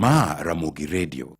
Ma Ramogi Radio.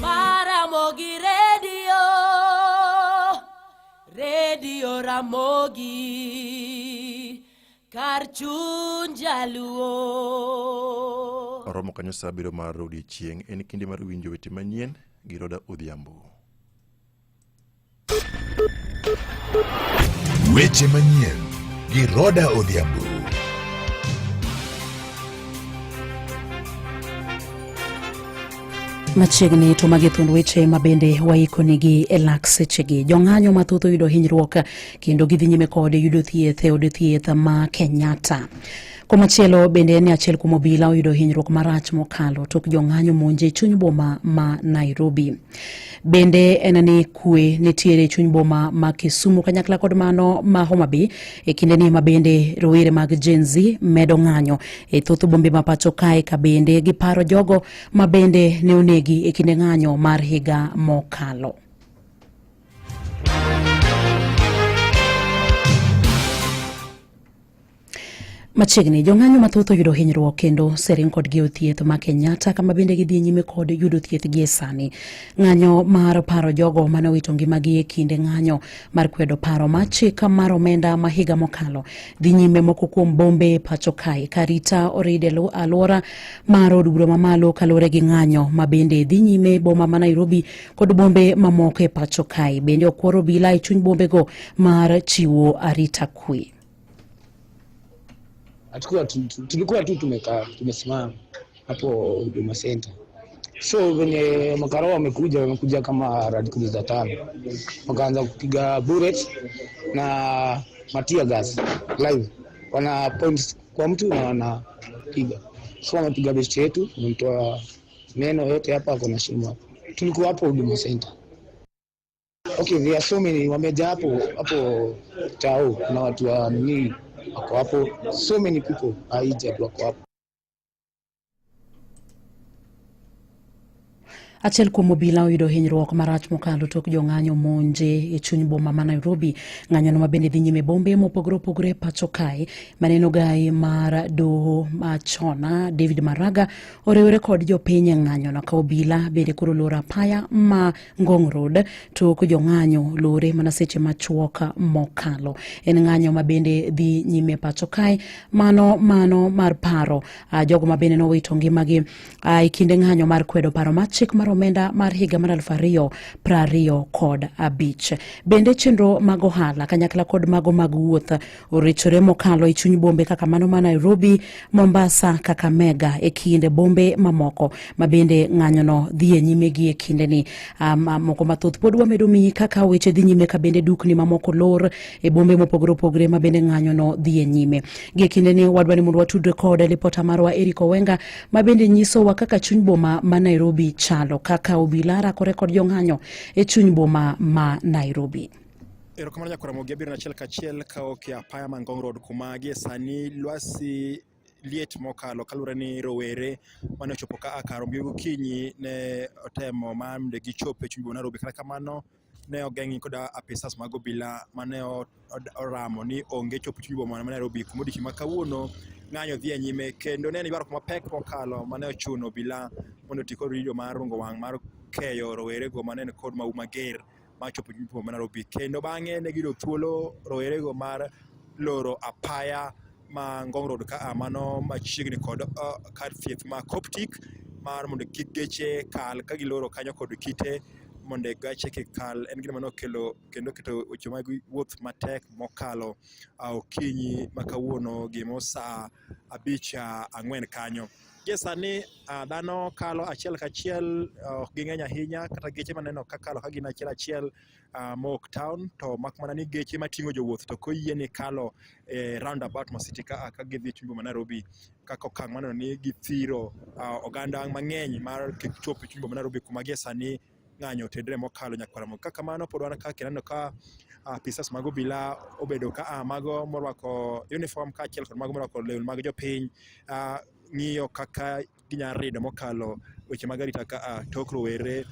Maramogi Radio, Radio Ramogi, kar chuny jaluo. Oromo kanyo saa abiriyo mar odiechieng'. En kinde mar winjo weche manyien gi Roda Odhiambo. Weche manyien gi Roda Odhiambo. Machiegni to magi thuond weche ma bende waikonigi e lak sechegi. Jong'anyo mathoth oyudo hinyruok kendo gidhi nyime kod yudo thieth e od thieth ma Kenyatta. Komachielo bende en ni achiel kuom obila oyudo hinyruok marach mokalo tok jong'anyo monje e chuny boma ma Nairobi. Bende en ni kwe nitiere e chuny boma ma Kisumu kanyakla kod mano ma Homa Bay e kindeni ma bende rowere mag Gen Z medo ng'anyo e thoth bombe ma pacho kae ka bende giparo jogo ma bende ne onegi e kinde ng'anyo mar higa mokalo. Machiegni, jong'anyo mathoth oyudo hinyruok kendo sering kodgi e thieth ma Kenyatta kama bende gidhi nyime kod yudo thieth gie sani. Ng'anyo mar paro jogo mane owito ngimagi e kinde ng'anyo mar kwedo paro mar chik mar omenda ma higa mokalo dhi nyime moko kuom bombe pacho kae ka arita orid e alwora mar od bura mamalo kaluwore gi ng'anyo ma bende dhi nyime boma ma Nairobi kod bombe mamoko e pacho kae. Bende okwor obila e chuny bombego mar chiwo arita kwe. Hatukuwa tulikuwa tu tumekaa tumesimama hapo Huduma Center. So venye makarao wamekuja, wamekuja kama Land Cruiser tano, wakaanza kupiga bullet na matia gas live, wana point kwa mtu na wanapiga. So wamepiga best yetu, wamemtoa meno yote hapa, ako na shimo hapa. Tulikuwa hapo Huduma Center. Okay, there are so many wamejaa hapo hapo tao, kuna watu wa nini wako hapo, so many people are injured wako hapo. Achiel kuom obila oyudo hinyruok marach mokalo tok jong'anyo monje e chuny boma ma Nairobi. Ng'anyono ma bende dhi nyime bombe mopogore opogore pacho kae. Maneno gai mar doho machon David Maraga oriwore kod jopiny e ng'anyono ka obila bende koro loro apaya ma Ngong Road tok jong'anyo lore mana seche machuok mokalo. En ng'anyo ma bende dhi nyime pacho kae mano mano mar paro jogo ma bende nowito ngimagi e kinde ng'anyo mar kwedo paro mar chik mar omenda mar higa mar 2025. Bende chenro mag ohala kanyakla kod mago mag wuoth orichore mokalo e chuny bombe kaka mano ma Nairobi, Mombasa, Kakamega e kind bombe mamoko ma bende ng'anyono dhi e nyime gi e kindeni. Um, moko mathoth pod wamedo miyi kaka weche dhi nyime ka bende dukni mamoko lor e bombe mopogore opogore ma bende ng'anyono dhi e nyime. Gi e kindeni wadwa ni mondo watudre kod lipota marwa Eric Owenga ma bende nyisowa kaka chuny boma ma Nairobi chalo, kaka obila rakore kod jong'anyo e chuny boma ma Nairobi. Erokamano nyakwar Ramogi, abiro achiel kachiel ka ok e apaya ma Ngong Road kuma gie sani lwasi liet mokalo kaluwore ni rowere mane ochopo ka kar romb gokinyi ne otemo mar mondo gichop e chuny boma Nairobi. Kata kamano ne ogeng'gi koda apisas mag obila mane oramo ni onge chopo chuny boma ma Nairobi kuma odiochieng' ma kawuono ng'anyo dhi e nyime kendo ne en ywaruok mapek mokalo mane ochuno obila mondo oti kod rido mar rungo wang' mar keyo rowerego mane ni kod mahu mager mar chopo chuny boma ma Nairobi. Kendo bang'e ne giyudo thuolo rowerego mar loro apaya ma Ngong Road ka mano machiegni kod kar thieth ma Coptic mar mondo kik geche kal ka giloro kanyo kod kite mondo gache kik kal. En gima nokelo kendo oketo weche mag wuoth matek mokalo okinyi ma kawuono gimo saa abich ang'wen kanyo. Gie sani dhano kalo achiel kachiel, ok ging'eny ahinya kata geche maneno kakalo ka gin achiel achiel mowuok town to mak mana ni geche mating'o jowuoth to ok oyieni kalo e roundabout ma city ka ka gidhi e chuny boma ma Nairobi kaka okang' maneno ni githiro oganda mang'eny mar kik chop e chuny boma ma Nairobi kuma gie sani ng'anyo otedre mokalo nyakwar Ramogi. Kaka kamano pod wan ka kendo aneno ka apisas mag obila obedo ka mago morwako uniform kaachiel kod mago morwako lewni mag jopiny ng'iyo kaka ginyalo rido mokalo weche mag arita ka tok rowere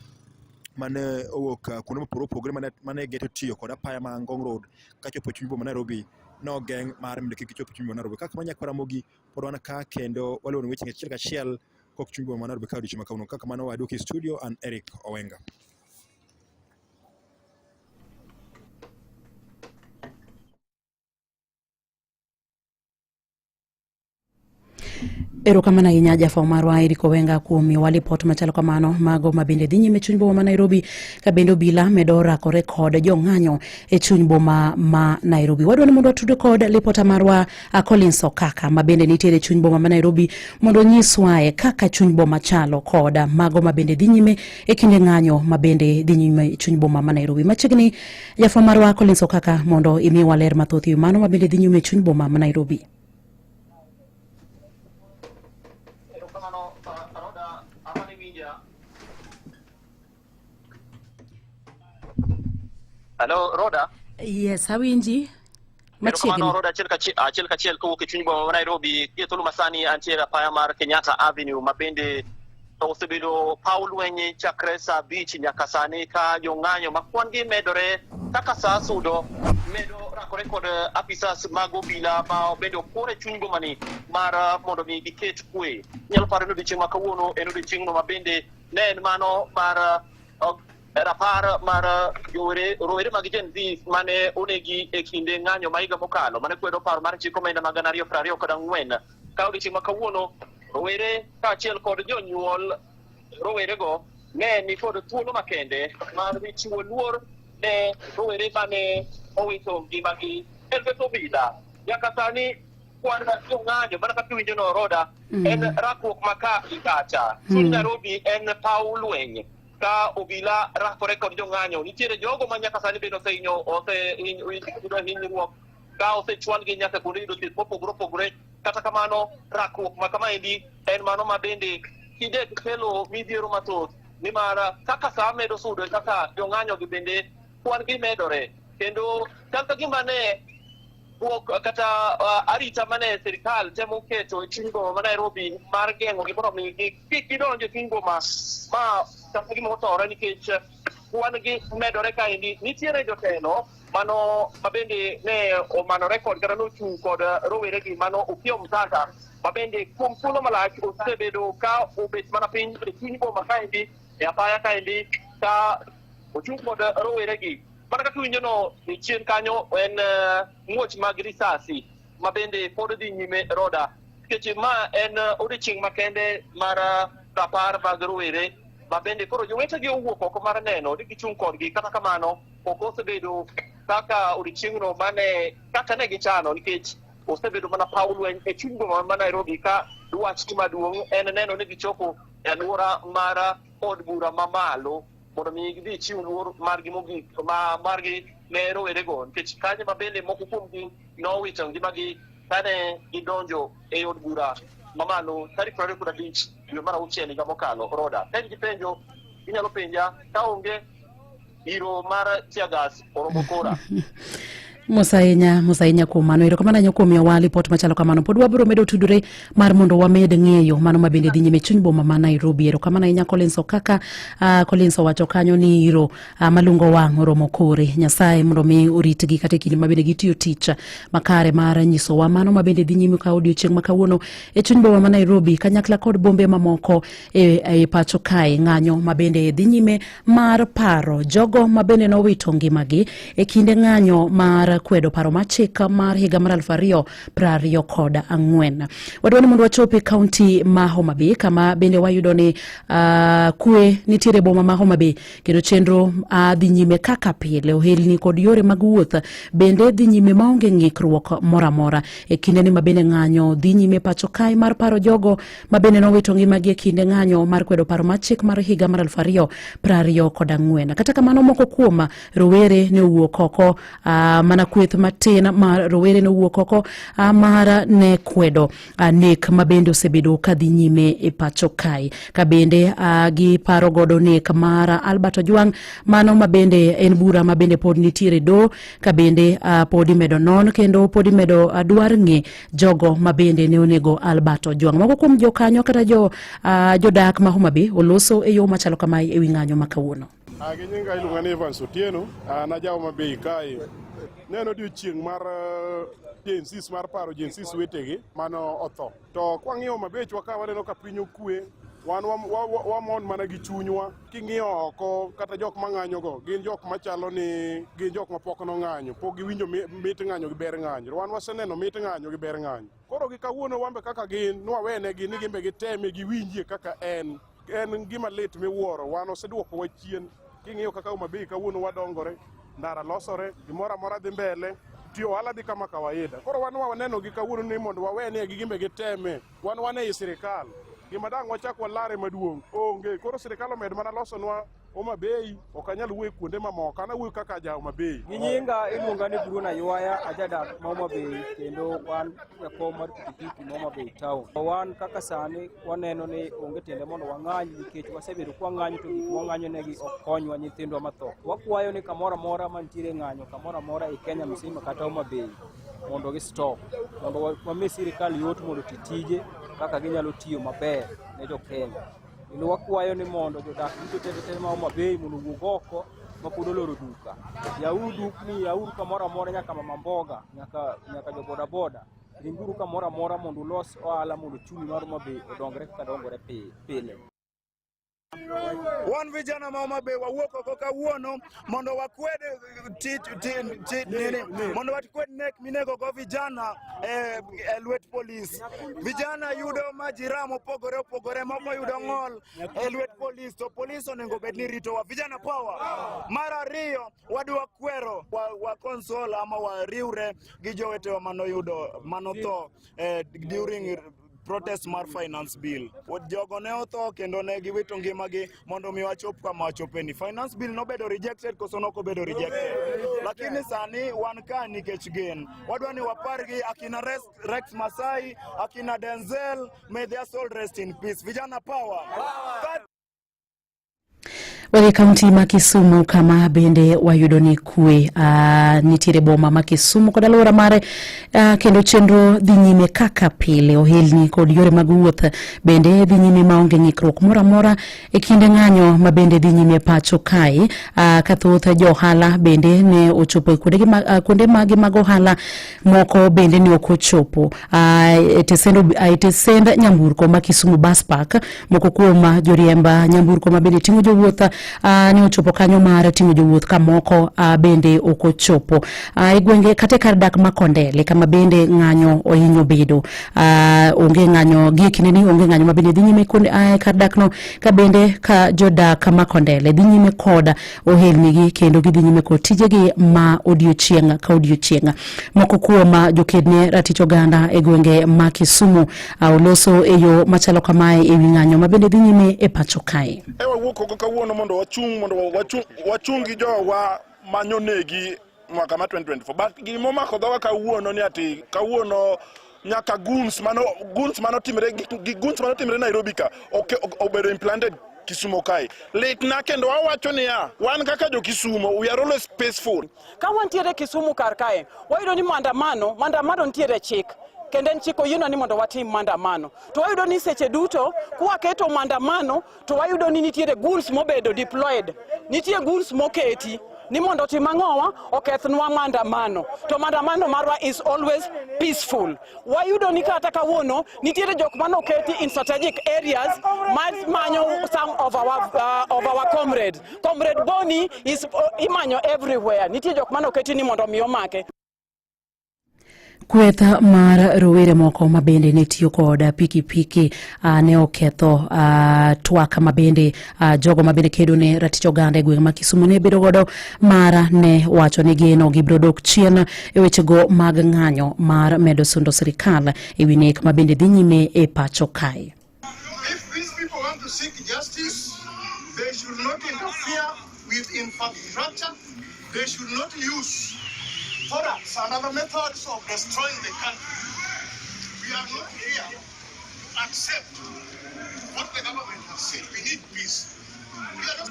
mane owuok kuonde mopogore opogore mane geto tiyo kod apaya ma Ngong Road kachopo e chuny boma ma Nairobi nogeng' mar mondo kik gichop e chuny boma ma Nairobi. Kaka kamano nyakwar Ramogi pod wan ka kendo waluwo weche achiel kachiel kok chuny boma ma Nairobi ka odiochieng' ma kawuono. Kaka kamano waduoki e studio an Eric Owenga. Erokamano ahinya jafwambo marwa Eric Owenga kuom miyowa lipot machalo kamano mago ma bende dhi nyime chuny boma ma Nairobi ka bende obila medo rakore kod jong'anyo e chuny boma ma Nairobi. Wadwa ni mondo watude kod lipota marwa Collins Okaka ma bende nitiere e chuny boma ma Nairobi mondo onyiswae kaka chuny boma chalo kod mago ma bende dhi nyime e kinde ng'anyo ma bende dhi nyime e chuny boma ma Nairobi. Machiegni jafwambo marwa Collins Okaka mondo imiwa ler mathoth e wi mano ma bende dhi nyime e chuny boma ma Nairobi. Erokamano, Roda, amani winja. Hello, Roda. Yes, awinji. Machiegni. Erokamano, Roda, achiel kachiel, achiel kachiel kowuok e chuny boma ma Nairobi. Gie thuolo masani antiere e apaya mar Kenyatta Avenue ma bende osebedo paw lweny chakre saa abich nyaka sani ka jong'anyo ma kwan gi medore kaka saa sudo medo rakore kod apisas mag obila ma bende okwor e chuny bomani mar mondo mi giket kwe. Inyalo paro ni odiochieng' ma kawuono en odiochieng'no ma bende ne en mano mar rapar mar rowere mag Gen Z mane onegi e kinde ng'anyo ma higa mokalo mane kwedo paro mar chik omenda mag gana ariyo piero ariyo kod ang'wen. Ka odiochieng' ma kawuono rowere kaachiel kod jonyuol rowerego ne ni kod thuolo makende mar chiwo luor ne rowere mane owito ngimagi e lwet obila. Nyaka sani kwan jong'anyo mana kaka iwinjo no Roda en rakruok ma ka gi kacha. Chuny Nairobi en paw lweny ka obila rakore kod jong'anyo. Nitiere jogo ma nyaka sani bende osehinyo oseyudo hinyruok ka osechwalgi nyaka kuonde yudo thieth mopogore opogore. Kata kamano rakruok ma kamaendi en mano ma bende kinde kelo midhiero mathoth nimar kaka saa medo sudo e kaka jong'anyo gi bende kwan gi medore kendo chal ka gima ne bwok kata arita mane sirikal temo keto e chuny boma ma Nairobi mar geng'o gi mondo mi kik gidonj e chuny boma ma chal ka gima othore nikech kwan gi medore kaendi. Nitiere jotelo mano mabende ne omanore kod kata nochung' kod rowere gi mano Opiyo Omtatah mabende kuom thuolo malach osebedo ka obet mana piny e chuny boma kaendi e apaya kaendi ka ochung' kod rowere gi. Mana kaka iwinjo no chien kanyo en muoch mag risasi ma bende pod dhi nyime Roda nikech ma en odiochieng' makende mar rapar mag rowere ma bende koro jowetegi owuok oko mar neno ni gichung' kodgi. Kata kamano ok osebedo kaka odiochieng'no mane kaka ne gichano nikech osebedo mana paw lweny e chuny boma ma Nairobi ka dwachgi maduong' en neno ni gichopo e alwora mar od bura mamalo mondo mi gidhi chiw luor margi mogik ma margi ne rowerego nikech kanyo ma bende moko kuomgi nowito ngimagi kane gidonjo e od bura mamalo tarik 25 dwe mar auchiel higa mokalo. Roda, ka in gi penjo inyalo penja, ka onge iro mar tear gas oromo kora. Mos ahinya, mos ahinya kuom mano. Erokamano ahinya kuom miyowa lipot machalo kamano. Pod wabiro medo tudore mar mondo wamed ng'eyo mano ma bende dhi nyime e chuny boma ma Nairobi. Erokamano ahinya Collins Okaka. Collins owacho kanyo ni iro malungo wang' oromo kore. Nyasaye mondo mi oritgi kata e kinde ma bende gitiyo tich makare mar nyisowa mano ma bende dhi nyime ka odiochieng' ma kawuono e chuny boma ma Nairobi kanyakla kod bombe mamoko e pacho kae. Ng'anyo ma bende dhi nyime mar paro jogo ma bende nowito ngimagi e kinde ng'anyo mar kwedo paro mar chik mar higa mar 2024. Wadwa ni mondo wachop e kaunti ma Homa Bay kama bende wayudo ni kwe nitiere boma ma Homa Bay kendo chenro dhi nyime kaka pile. Ohelni kod yore mag wuoth bende dhi nyime maonge ng'ikruok moro amora. E kindeni ma bende ng'anyo dhi nyime pacho kae mar paro jogo ma bende nowito ngimagi e kinde ng'anyo mar kwedo paro mar chik mar higa mar 2024. Kata kamano moko kuom rowere ne owuok oko mana kweth matin mar rowere ne owuok oko mar ne kwedo nek ma bende osebedo ka dhi nyime e pacho kae. Ka bende giparo godo nek mar Albert Ojwang, mano ma bende en bura ma bende pod nitiere doho, ka bende pod imedo non kendo pod imedo dwar ng'e jogo ma bende ne onego Albert Ojwang. Moko kuom jokanyo kata jodak ma Homa Bay oloso e yo machalo kamae e wi ng'anyo ma kawuono. Gi nyinga iluonga ni Evans Otieno, an aja Homa Bay kae. Ne en odiochieng' mar Gen Zs mar paro Gen Zs wetegi mane otho. To kwang'iyo Homa Bay ka waneno ka piny okwe, wan wamon mana gi chunywa. King'iyo oko kata jok mang'anyogo gin jok machalo ni gin jok mapok nong'anyo, pok giwinjo mit ng'anyo gi ber ng'anyo. Wan waseneno mit ng'anyo gi ber ng'anyo. Koro gi kawuono wambe kaka gin, nwawenegi ni gimbe giteme giwinjie kaka en. En gima lit miwuoro, wan oseduokowa chien. King'iyo kaka Homa Bay kawuono wadongore, ndara losore, gimoro amora dhi mbele, tiyo ohala dhi kama kawaida. Koro wan waneno gi kawuono ni mondo wawene gi gimbe giteme. Wan wan ei sirikal. Gima dang' wachak walare maduong' onge. Koro sirikal omed mana losonwa Homa Bay, ok anyal wuoyo kuonde mamoko, an awuoyo kaka ja Homa Bay. Gi nyinga iluonga ni Bruno Aywaya, ajadak ma Homa Bay kendo wan jakom mar pikipiki ma Homa Bay town. Wan kaka sani waneno ni onge tiende mondo wang'any nikech wasebedo kwang'anyo to gik mwang'anyo negi ok konywa nyithindwa matho. Wakwayo ni kamoro amora mantiere ng'anyo kamoro amora e Kenya mzima kata Homa Bay mondo gi stop, mondo wami sirikal yot mondo oti tije kaka ginyalo tiyo maber ne jo Kenya. Kendo wakwayo ni mondo jodak duto te te ma Homa Bay mondo owuog oko ma pod oloro duka. Yauru dukni, yauru kamoro amora nyaka mama mboga, nyaka jo boda boda. Ringuru kamoro amora mondo ulos ohala mondo uchumi mar Homa Bay odongre kaka dongore pile. Wan vijana ma Homa Bay wawuok oko kawuono mondo wakwed tich mondo wakwed nek minego go vijana e lwet polis. Vijana yudo majeraha mopogore opogore, moko yudo ng'ol e lwet polis, to polis onego bed ni ritowa. Vijana power. Mar ariyo, wadwa kwero wa console ama wariwre gi jowetewa manoyudo manotho during protest mar finance bill. Jogo ne otho kendo ne giwito ngimagi mondo mi wachop kama wachopeni. Finance bill nobedo rejected koso nok obedo rejected? Lakini sani wan ka nikech gin. Wadwa ni wapargi akina Rex Masai, akina Denzel, may their soul rest in peace. Vijana power. Power. Wadhi kaunti ma Kisumu kama bende wayudo ni kwe nitiere boma ma Kisumu kod alwora mare kendo chenro dhi nyime kaka pile. Ohelni kod yore mag wuoth bende dhi nyime maonge ng'ikruok moro amora e kinde ng'anyo ma bende dhi nyime pacho kae ka thoth jo ohala bende ne ochopo e kuonde magi mag ohala, moko bende ne ok ochopo e tesend nyamburko ma Kisumu Bus Park. Moko kuom joriemba nyamburko ma bende ting'o jowuoth ne ochopo kanyo mar ting'o jowuoth ka moko bende ok ochopo e gwenge kata e kar dak ma Kondele kama bende ng'anyo ohinyo bedo. Onge ng'anyo gie kindeni, onge ng'anyo ma bende dhi nyime e kar dak no, ka bende ka jodak ma Kondele dhi nyime kod ohelnigi kendo gidhi nyime kod tijegi ma odiochieng' ka odiochieng'. Moko kuom jokedne ratich oganda e gwenge ma Kisumu oloso e yo machalo kamae e wi ng'anyo ma bende dhi nyime e pacho kae. E wawuok oko kawuono mondo wachung' mondo wachung' gi jowa manyonegi mwaka ma 2024. But gimomako dhoga kawuono ni ati kawuono nyaka goons mano goons manotimre gi goons manotimre Nairobi ka obedo implanted. Kisumo kae. Litna kendo awacho niya, wan kaka jo Kisumo, we are always peaceful. Ka wantiere Kisumu kar kae, wayudo ni maandamano, maandamano nitiere chik kendo en chik oyienwa ni mondo watim maandamano. To wayudo ni seche duto kwaketo maandamano to wayudo ni nitiere goons mobedo deployed, nitie goons moketi ni mondo otim ang'owa okethnwa maandamano. To maandamano marwa is always peaceful. Wayudo ni kata kawuono nitiere jok manoketi in strategic areas manyo some of our comrades. Comrade Boni is imanyo everywhere. Nitie jok manoketi ni mondo mi omake. Kweth mar rowere moko ma bende ne tiyo kod pikipiki ne oketho twak ma bende jogo ma bende kedo ne ratich oganda e gweng' ma Kisumu ne bedo godo mara ne wacho ni geno gibiro dok chien e wechego mag ng'anyo mar medo sundo sirikal e wi nek ma bende dhi nyime e pacho kae. If these people want to seek justice, they should not interfere with infrastructure. They should not use products and other methods of destroying the country. We are not here to accept what the government has said. We need peace. We are not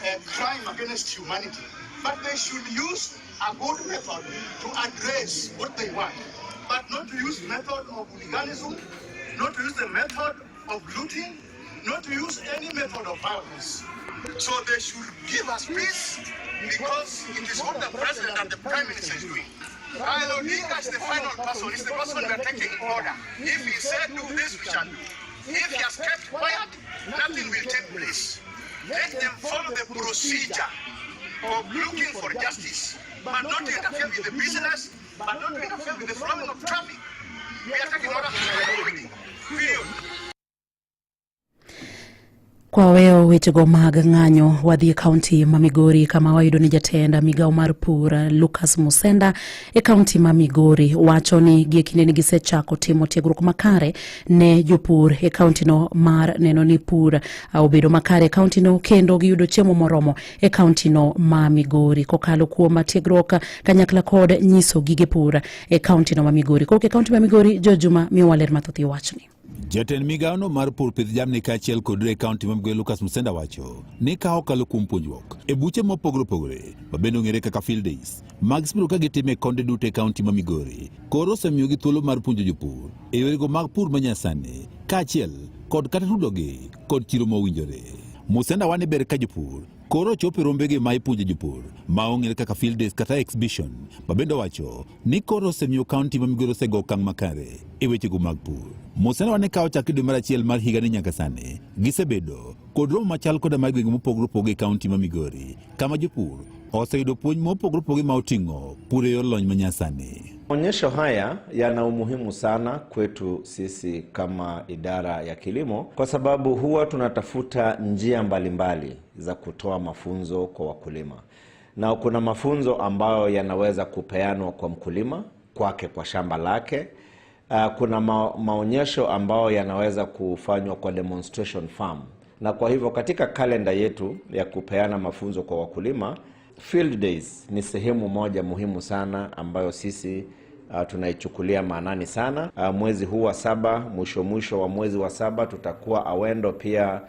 a crime against humanity, but they should use a good method to address what they want, but not to use method of hooliganism, not to use the method of looting, not to use any method of violence. So they should give us peace because it is what the president and the prime minister is doing. Raila Odinga is the final person, is the person we are taking order. If he said do this, we shall do. If he has kept quiet, nothing will take place. Let them follow the procedure of looking for justice, but not to interfere with the business, but not to interfere with the flowing of traffic. We are taking order from the Period. Kwa weyo wechego mag ng'anyo, wadhi e kaunti ma Migori kama wayudo ni jatend migawo mar pur Lucas Musenda e kaunti ma Migori wacho ni gie kindeni gisechako timo tiegruok makare ne jopur e kauntino mar neno ni pur obedo makare e kauntino kendo giyudo chiemo moromo e kauntino ma Migori kokalo kuom tiegruok kanyakla kod nyiso gige pur e kauntino ma Migori. Kowuok e kaunti ma Migori, George Juma miyowa ler mathoth e wachni. Jatend migawono mar pur pith jamni kaachiel kod e kaunti ma Migori Lucas Musenda wacho ni ka okalo kuom puonjruok e buche mopogore opogore ma bende ong'ere kaka field days mag gisebedo ka gitimo e konde duto e kaunti ma Migori koro osemiyogi thuolo mar puonjo jopur e yorego mag pur manyasani kaachiel kod kata tudogi kod chiro mowinjore. Musenda wani ber ka jopur koro chopo e rombegi ma ipuonjo jopur ma ong'ere kaka field days kata exhibition ma bende owacho ni koro osemiyo kaunti ma Migori osego okang' makare e wechego mag pur. Musenda wani ka ochak dwe mar achiel mar higani nyaka sani gisebedo kod romo machal koda mar gwenge mopogore opogore e kaunti ma Migori kama jopur oseyudo puonj mopogore opogore ma oting'o pur e yor lony manyasani. Maonyesho haya yana umuhimu sana kwetu sisi kama idara ya kilimo kwa sababu huwa tunatafuta njia mbalimbali mbali za kutoa mafunzo kwa wakulima, na kuna mafunzo ambayo yanaweza kupeanwa kwa mkulima kwake kwa shamba lake. Kuna maonyesho ambayo yanaweza kufanywa kwa demonstration farm, na kwa hivyo katika kalenda yetu ya kupeana mafunzo kwa wakulima, field days ni sehemu moja muhimu sana ambayo sisi tunaichukulia maanani sana. Mwezi huu wa saba, mwisho wa mwezi wa saba tutakuwa Awendo pia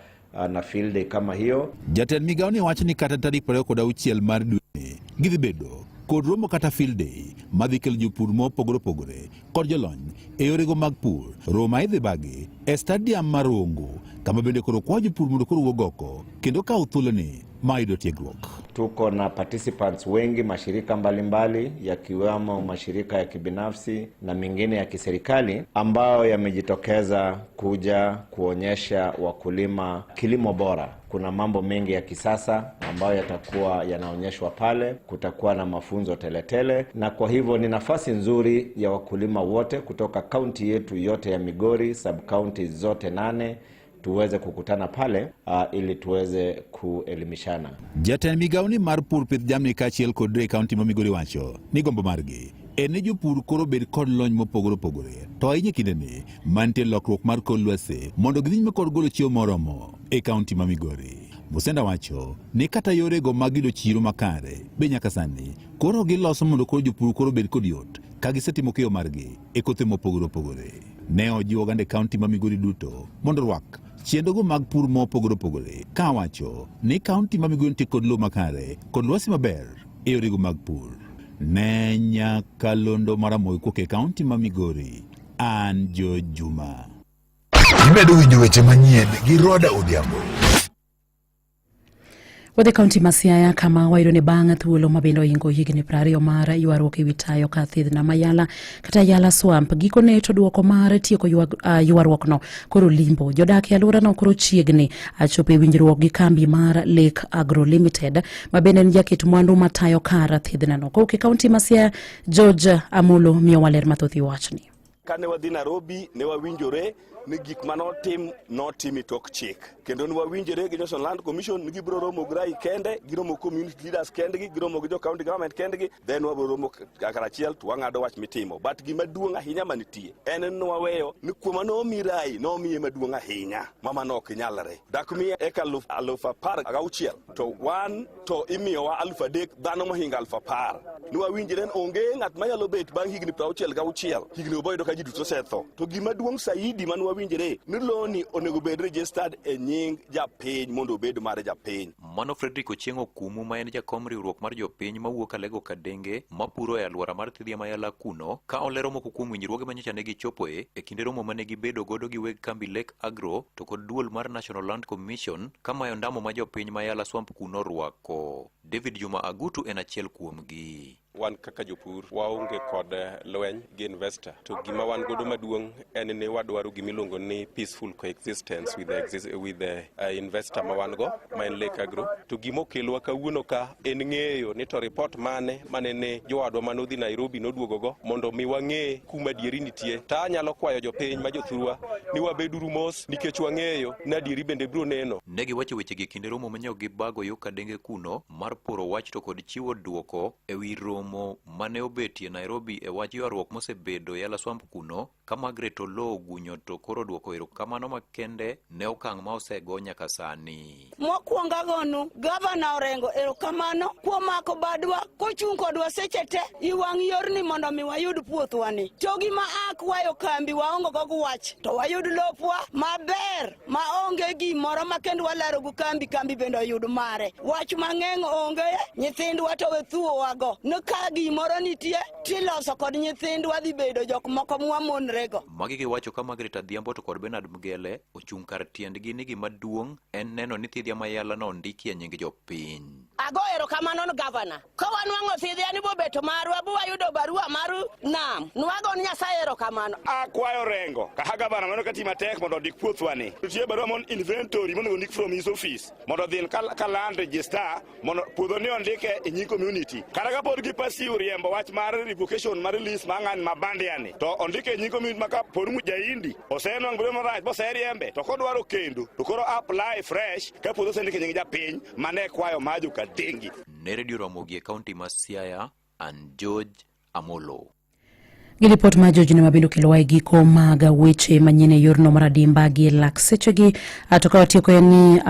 na field day kama hiyo. Jatend migawo ni wacho ni kata tarik 26 mar dweni gidhi bedo kod romo kata field day madhi kelo jopur mopogore opogore kod jolony e yorego mag pur. Romo idhi bagi e stadium mar Rongo kama bende koro kwa jopur mondo koro wuog oko kendo kaw thuoloni mar yudo tiegruok. Tuko na participants wengi, mashirika mbalimbali yakiwemo mashirika ya kibinafsi na mengine ya kiserikali ambayo yamejitokeza kuja kuonyesha wakulima kilimo bora. Kuna mambo mengi ya kisasa ambayo yatakuwa yanaonyeshwa pale, kutakuwa na mafunzo teletele, na kwa hivyo ni nafasi nzuri ya wakulima wote kutoka kaunti yetu yote ya Migori, sub county zote 8 tuweze kukutana pale ili tuweze kuelimishana. Jatend migawo ni mar pur pith jamni kaachiel kod e kaunti ma Migori wacho ni gombo margi en ni jopur koro bed kod lony mopogore opogore to ahinya kindeni mantie lokruok mar kor lwasi mondo gidhi nyime kod golo chiemo moromo e kaunti ma Migori. Musenda wacho ni kata yorego mag yudo chiro makare be nyaka sani koro giloso mondo koro jopur koro bed kod yot ka gisetimo keyo margi e kothe mopogore opogore. Ne ojiwo oganda e kaunti ma Migori duto mondo orwak chenrogo mag pur mopogore opogore kawacho ni kaunti ma Migori nitie kod lowo makare kod lwasi maber e yorego mag pur. Ne nyakalondo mar Ramogi kowuok e kaunti ma Migori, an George Juma. Imedo winjo weche manyien gi Roda Odhiambo. Wadhi kaunti ma Siaya kama wayudo ni bang' thuolo ma bende ohingo higni 20 mar ywaruok ewi tayo ka thidhna ma Yala kata Yala Swamp, gikone to duoko mar tieko ywaruokno koro limbo. Jodak e alworano koro chiegni chopo e winjruok gi kambi mar Lake Agro Limited ma bende en jaket mwandu matayo kar thidhnano. Kowuok e kaunti ma Siaya, George Amolo miyowa ler mathoth e wachni. Kane wadhi Nairobi ne wawinjore ni gik mane otim notim e tok chik, kendo ne wawinjore gi National Land Commission ni gibiro romo gi RAI kende, giromo gi community leaders kendgi, giromo gi jo county government kendgi, then wabiro romo karachiel to wang'ado wach mitimo. But gima duong' ahinya manitie en ni waweyo ni kuoma nomi RAI nomiye maduong' ahinya ma mano ok nyalre. Dak miye eka 16,000 to wan to imiyowa 3,000 dhano mohingo 10,000. Ni wawinjre ni onge ng'at manyalo bet bang' higni 66, higni oboyudo ka ji duto osetho. To gima duong' saidi mane wawinjre ni loni onego bed registered e nying japiny mondo obed mar japiny. Mano Fredrick Ochieng' Okumu ma en jakom riwruok mar jopiny mawuok Alego Kadenge mapuro e alwora mar Thidhia ma Yala kuno ka olero moko kuom winjruoge ma nyocha ne gichopoe e kinde romo mane gibedo godo gi weg kambi Lake Agro to kod duol mar National Land Commission ka mayo ndamo ma jopiny ma Yala Swamp kuno rwako. David Juma Agutu en achiel kuomgi. Wan kaka jopur waonge kod lweny gi investor, to gima wan godo maduong' en ni wadwaro gima iluongo ni peaceful coexistence with the investor ma wan go ma en Lake Agro. To gima okelwa kawuono ka en ng'eyo ni to report mane manene jowadwa mane odhi Nairobi noduogo go mondo mi wang'e kuma adieri nitie. To anyalo kwayo jopiny ma jothurwa ni wabeduru mos nikech wang'eyo ni adieri bende biro neno. Ne giwacho wechegi e kinde romo manyo gibago yo Kadenge kuno mar poro wach to kod chiwo duoko ewi romo mane obetie Nairobi e wach ywaruok mosebedo Yala Swamp kuno ka Margaret Oloo ogunyo to koro duoko erokamano makende ne okang' ma osego nyaka sani. Mokwongo agonu gavana Orengo erokamano kuom mako badwa kochung' kodwa seche te i wang' yorni mondo mi wayud puothwani. To gima akwayo kambi waongo go wach to wayud lopwa maber ma onge gimoro ma kendo walaro go kambi, kambi bende oyud mare. Wach mang'eny onge, nyithindwa to we thuowago ni ka gimoro nitie tiloso kod nyithindwa dhi bedo jok moko mwamonrego. Magi giwacho ka Margaret Adhiambo to kod Bernard Mgele ochung' kar tiendgi ni gima duong' en neno ni thidhia ma Yala no ondikie nying jopiny. Ago erokamano ni gavana. Ka wanwang'o thidhia ni bobeto marwa bu wayudo barua mar nam. Nwago ni Nyasaye erokamano. Akwayo Orengo kaka gavana mano kati matek mondo ondik puothwa ni. Nitie barua mon inventory monego ondik from his office mondo odhi ka land register mondo puodho ni ondike e nying community. Kata kapod gi pursue riembo wach mar revocation mar lease mar ng'ani ma bandia ni to ondike e nying community ma kapod jaindi osenwang'o bedo marach boseriembe to kodwaro kendo to koro apply fresh ka puodho osendike e nying japiny mane kwayo mar jo-Kadengi. Ne Radio Ramogi e kaunti ma Siaya, an George Amolo. Gi ripot mar George ne mabende okelowa e giko mag weche manyien e yorno mar adimba gi lak sechegi. To ka watieko en ni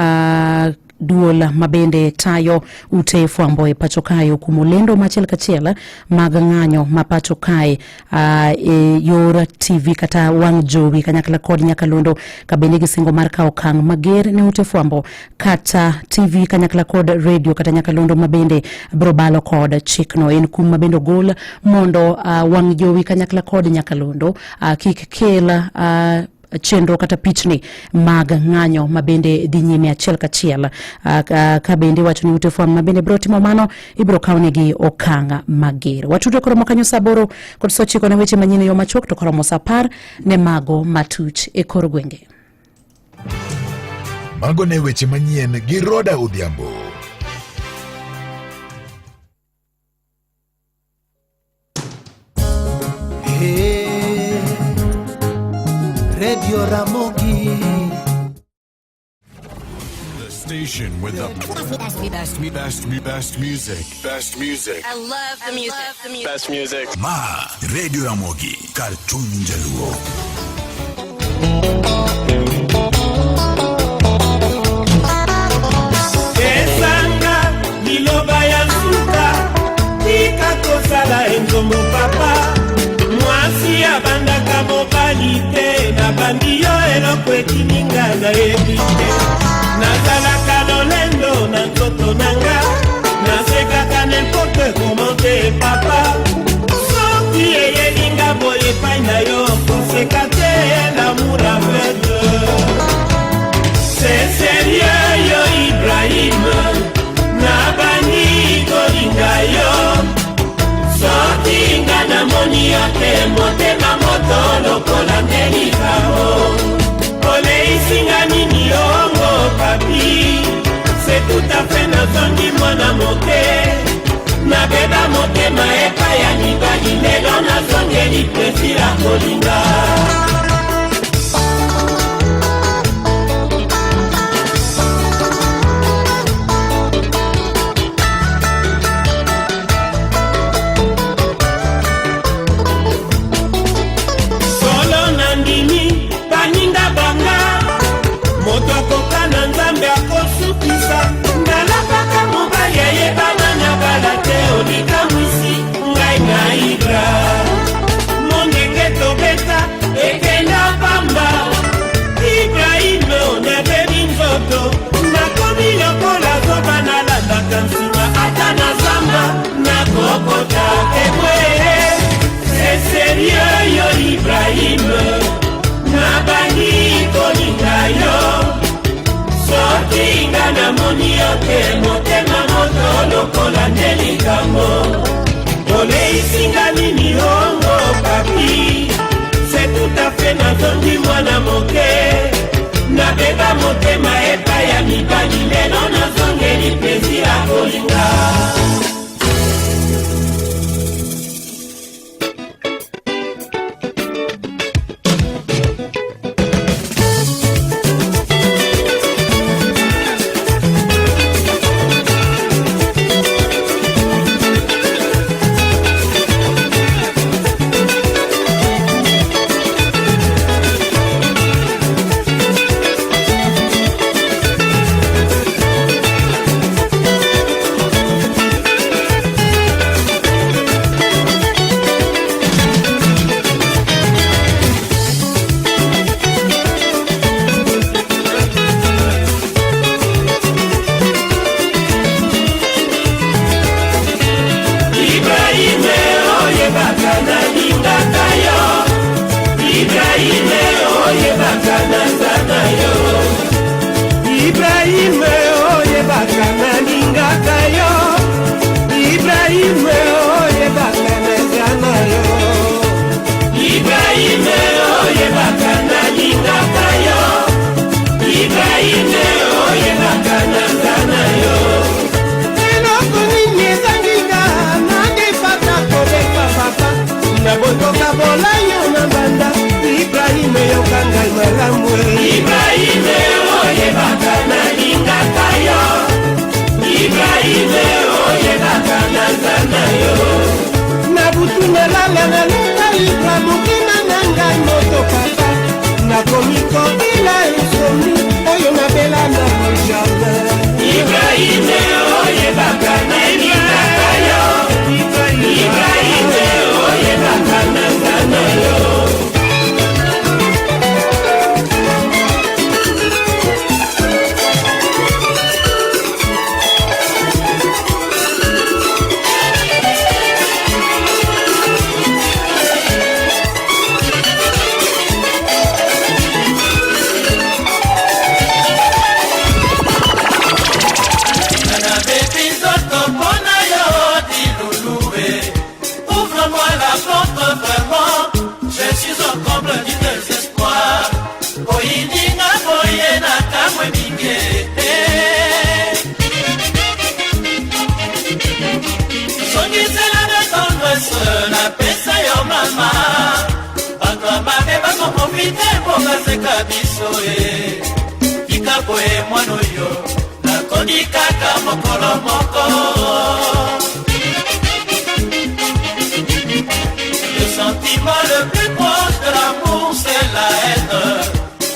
duol mabende tayo ute fwambo e pacho kae okumo lendo machiel kachiel mag ng'anyo ma pacho kae e yor TV kata wang' jowi kanyakla kod nyakalondo ka bende gisingo mar kawo okang' mager ne ute fwambo kata TV kanyakla kod radio kata nyakalondo mabende biro balo kod chikno. En kum mabende ogol mondo wang' jowi kanyakla kod nyakalondo kik kel chenro kata pichni mag ng'anyo mabende dhi nyime achiel kachiel. Ka bende wacho ni ute fwambo mabende biro timo mano ibiro kawnegi okang' mager. Watudre koromo kanyo saa 8:09 ne weche manyien e yo machuok to koromo saa 10 ne mago matuch e kor gwenge. Mago ne weche manyien gi Roda Odhiambo. Hey, Radio Ramogi. The station with the best, best, best, best music. Best music. I love the music. Best music. Ma Radio Ramogi kar chuny Jaluo. Esanga liloba ya suka tika kosala enzombo papa mwasi abandaka mobali te nabandi yo. Eloko etindi nga nayebi te. Nazalaka lolendo na nzoto na nga, nasekaka n'importe comment te papa. Soki eyeli nga boye epai na yo, koseka te, l'amour aveugle. C'est sérieux yo Ibrahim, nabandi kolinga yo. Soki nga namoni yo te, motema moto lokola nde likambo. Oleisi nga nini yongo papi, c'est tout à fait nazongi mwana moke. Nabeba motema epai ya mibali, lelo nazongeli plaisir ya kolinga. Solo nandimi baninga banga, moto akoka na Nzambe akosukisa. Nalapaka mobali ayebana na bala te, olikamwisi ngai na Ibra. Mondenge tobeta ekenda pamba, Ibrahime onabebi nzoto. Nakomi lokola zoba, nalandaka nsima ata na zamba nakokota ebwe. C'est sérieux yo Ibrahim, nabandi kolinga yo. Soki nga namoni yo te, motema moto lokola nde likambo. Oleisi nga nini ongo papi, c'est tout à fait nazongi mwana moke. Nabeba motema epai ya mibali, lelo nazongeli plaisir ya kolinga. Ibrahime oyebaka nalingaka yo, Ibrahime oyebaka naza na yo. Ibrahime oyebaka nalingaka yo, Ibrahime oyebaka naza na yo. Ibrahime oyebaka nalingaka yo, Ibrahime oyebaka naza na yo. Eloko nini ezangi nga nadefata koleka papa, nabotoka bolayo na banda. Ibrahime yoka ngai malamu e. Ibrahime oyebaka nalingaka yo, Ibrahime oyebaka naza na yo. Na butu nalala nalota Ibra, motema na ngai moto papa. Nakomi kobela esomi oyo nabela na jardin. Ibrahime oyebaka nalingaka yo, Ibrahime oyebaka naza na yo. Nabebi nzoto mpona yo dilulue. Ouvre-moi la porte vraiment, je suis au comble du désespoir. Oyininga boye na kamwe mingi te. Songisela na tendresse napesa yo mama. Bato ya mabe bakoprofite mpo baseka biso e. Tika boye mwana oyo nakondi kaka mokolo moko. Le sentiment le plus proche de l'amour, c'est la haine.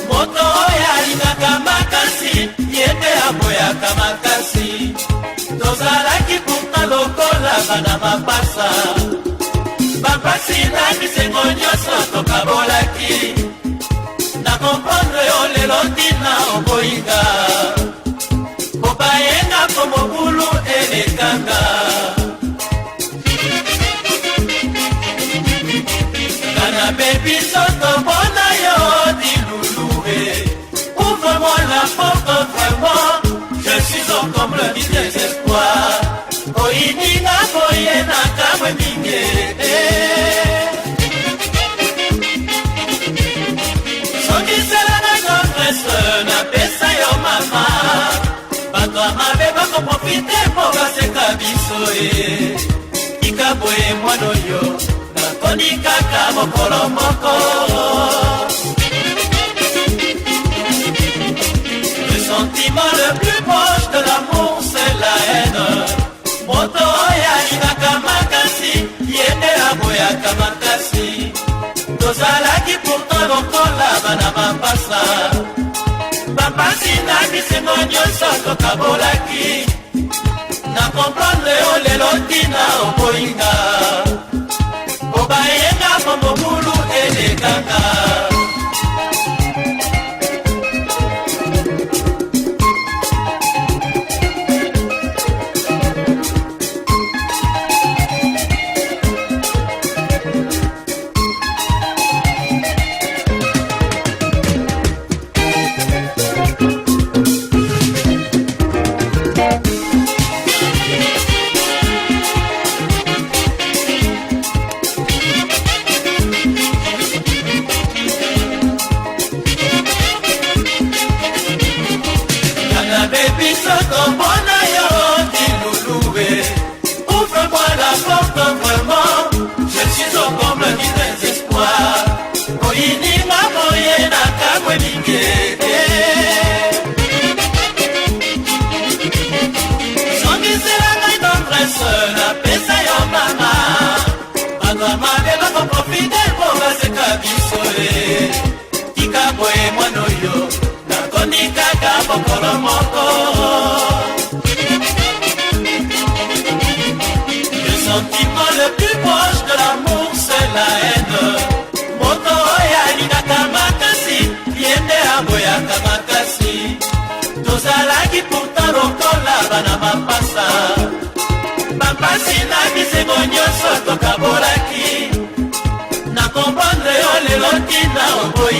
Moto oyo alingaka makasi, ye nde aboyaka makasi. Tozalaki pourtant lokola bana mapasa. Bapasi na bisengo nyonso tokabolaki. Na comprendre Nabebi nzoto mpona yo dilulue. Ouvre-moi la porte vraiment, je suis au comble du désespoir. Oyininga boye na kamwe mingi. Songiselanga tendresse napesa yo mama. Bato ya mabe bakoprofite mpo baseka biso e. Tika boye mwana oyo nakoni kaka mokolo moko. Le sentiment le plus proche de l'amour c'est la haine. Moto oyo alingaka makasi ye nde aboyaka makasi. Tozalaki pourtant lokola bana mapasa. Bapasi na bisengo nyonso tokabolaki. Na comprendre yo lelo ntina oboyinga. Obayenga po mobulu elekanga. Nana baby soto mpona yo dilulue. Ouvre-moi la porte vraiment, je suis au comble du désespoir. Oyininga boye na kamwe mingi. Songisela ngai tendresse napesa yo mama. Bato ya mabe bakoprofite mpo baseka biso e. Tika boye mwana oyo nakoni kaka mokolo moko. Le sentiment le plus proche de l'amour c'est la haine. Moto oyo alingaka makasi ye nde aboyaka makasi. Tozalaki pourtant lokola bana mapasa. Bapasi na bisengo nyonso tokabolaki. Na comprendre yo lelo ntina oboyi.